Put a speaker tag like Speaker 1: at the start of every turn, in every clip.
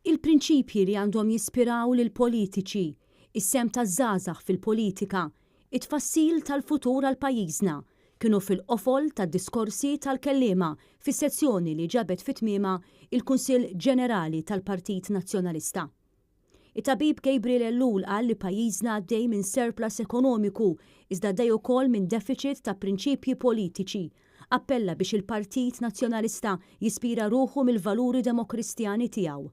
Speaker 1: Il-prinċipji li għandhom jispiraw lill-politiċi, is-sehem taż-żgħażagħ fil-politika, it-tfassil tal-futur għal pajjiżna, kienu fil-qofol tad-diskorsi tal-kelliema fis-sezzjoni li ġabet fi tmiemha il-Kunsill Ġenerali tal-Partit Nazzjonalista. It-tabib Gabriel Ellul qal li pajjiżna għaddej minn surplus ekonomiku iżda għaddej ukoll minn defiċit ta' prinċipji politiċi. Appella biex il-Partit Nazzjonalista jispira ruħu mill-valuri demokristjani tiegħu.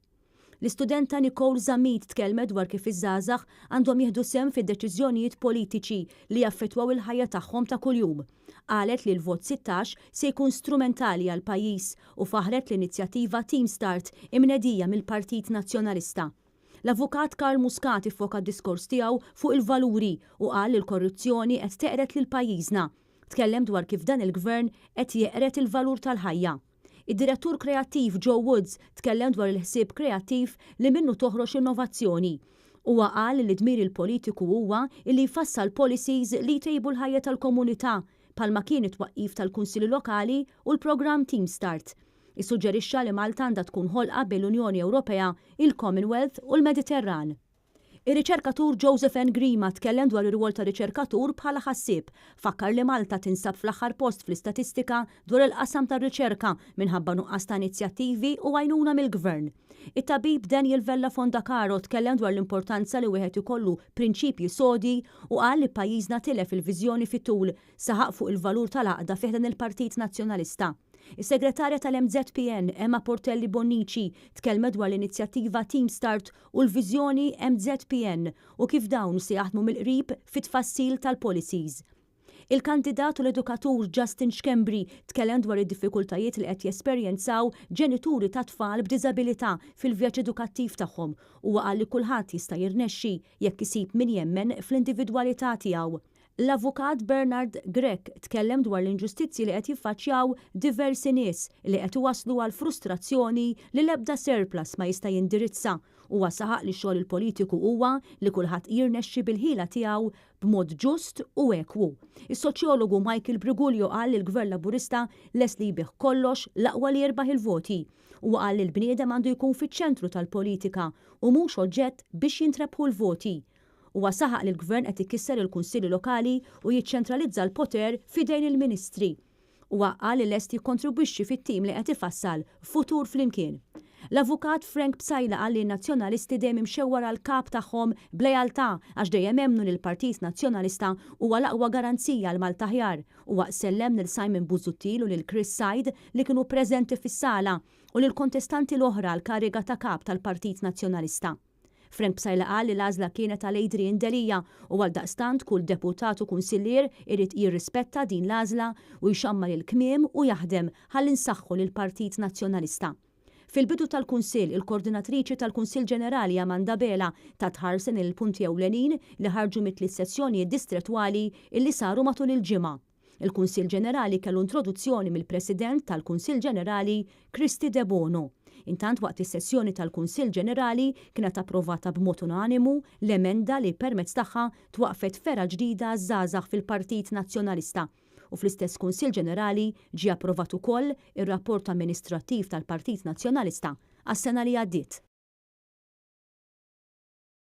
Speaker 1: L-istudenta Nicole Zammit tkellmet dwar kif iż-żgħażagħ għandhom jieħdu sehem fid-deċiżjonijiet politiċi li jaffettwaw il-ħajja tagħhom ta' kuljum. Qalet li l-vot 16 se jkun strumentali għall-pajjiż u faħħret l-inizjattiva Team Start imnedija mill-Partit Nazzjonalista. L-Avukat Karl Muscat iffoka d-diskors tiegħu fuq il-valuri u qal li l-korruzzjoni qed teqred lil pajjiżna. Tkellem dwar kif dan il-Gvern qed jeqred il-valur tal-ħajja. Id-Direttur Kreattiv Joe Woods tkellem dwar il-ħsieb kreattiv li minnu toħroġ innovazzjoni. Huwa qal li dmir il-politiku huwa illi jfassal policies li jtejbu l-ħajja tal-komunità bħalma kien it-twaqqif tal-Kunsilli Lokali u l-programm Team Start. Issuġġerixxa li Malta għandha tkun ħolqa bejn l-Unjoni Ewropea, il-Commonwealth u l-Mediterran. Ir-riċerkatur Joseph N. Grima tkellem dwar ir-rwol ta' riċerkatur bħala ħassieb. Fakkar li Malta tinsab fl-aħħar post fl-istatistika dwar il-qasam tar-riċerka minħabba nuqqas ta' inizjattivi u għajnuna mill-Gvern. It-tabib Daniel Vella Fondacaro tkellem dwar l-importanza li wieħed ikollu prinċipji sodi u qal li pajjiżna tilef il-viżjoni fit-tul, saħaq fuq il-valur tal-għaqda fi ħdan il-Partit Nazzjonalista. Is-Segretarja tal-MŻPN, Emma Portelli Bonnici, tkellmet dwar l-inizjattiva Team Start u l-viżjoni MŻPN u kif dawn se jaħdmu mill-qrib fit-tfassil tal-policies. Il-kandidat u l-edukatur Justin Schembri tkellem dwar id-diffikultajiet li qed jesperjenzaw ġenituri ta' tfal b'diżabilità fil-vjaġġ edukattiv tagħhom. Huwa qal li kulħadd jista' jirnexxi jekk isib min jemmen fl-individwalità tiegħu. L-Avukat Bernard Grech tkellem dwar l-inġustizzji li qed jiffaċċjaw diversi nies li qed iwasslu għal frustrazzjoni li l-ebda surplus ma jista' jindirizza. Huwa saħaq li xogħol il-politiku huwa li kulħadd jirnexxi bil-ħila tiegħu b'mod ġust u ekwu. Is-soċjologu Michael Briguglio qal li l-Gvern Laburista lest li jbigħ kollox l-aqwa li jirbaħ il-voti. Huwa qal li l-bniedem għandu jkun fiċ-ċentru tal-politika u mhux oġġett biex jintrebħu l-voti. Huwa saħaq li l-Gvern qed ikisser il-Kunsilli Lokali u jiċċentralizza l-poter f'idejn il-Ministri. Huwa qal li lest jikkontribwixxi fit-tim li qed ifassal Futur Flimkien. L-Avukat Frank Psaila qal li n-Nazzjonalisti dejjem imxew wara l-Kap tagħhom b'lealtà għax dejjem emmnu li l-Partit Nazzjonalista huwa l-aqwa garanzija għal Malta Aħjar. Huwa sellem lil Simon Busuttil u lil Chris Said li kienu preżenti fis-sala u lill-kontestanti l-oħra għall-kariga ta' Kap tal-Partit Nazzjonalista. Frank Psaila qal li l-għażla kienet għal Adrian Delia u għaldaqstant kull deputat u kunsillier irid jirrispetta din l-għażla u jxammar il-kmiem u jaħdem ħalli nsaħħu lill-Partit Nazzjonalista. Fil-bidu tal-Kunsill, il-Kordinatriċi tal-Kunsill Ġenerali Amanda Abela tat ħarsa lejn il-punti ewlenin li ħarġu mit-tliet sessjonijiet distrettwali illi saru matul il-ġimgħa. Il-Kunsill Ġenerali kellu introduzzjoni mill-President tal-Kunsill Ġenerali Kristy Debono. Intant waqt is-sessjoni tal-Kunsill Ġenerali kienet approvata b'mod unanimu l-emenda li permezz tagħha twaqqfet fergħa ġdida għaż-żgħażagħ fil-Partit Nazzjonalista u fl-istess Kunsill Ġenerali ġie approvat ukoll ir-rapport amministrattiv tal-Partit Nazzjonalista għas-sena li għaddiet.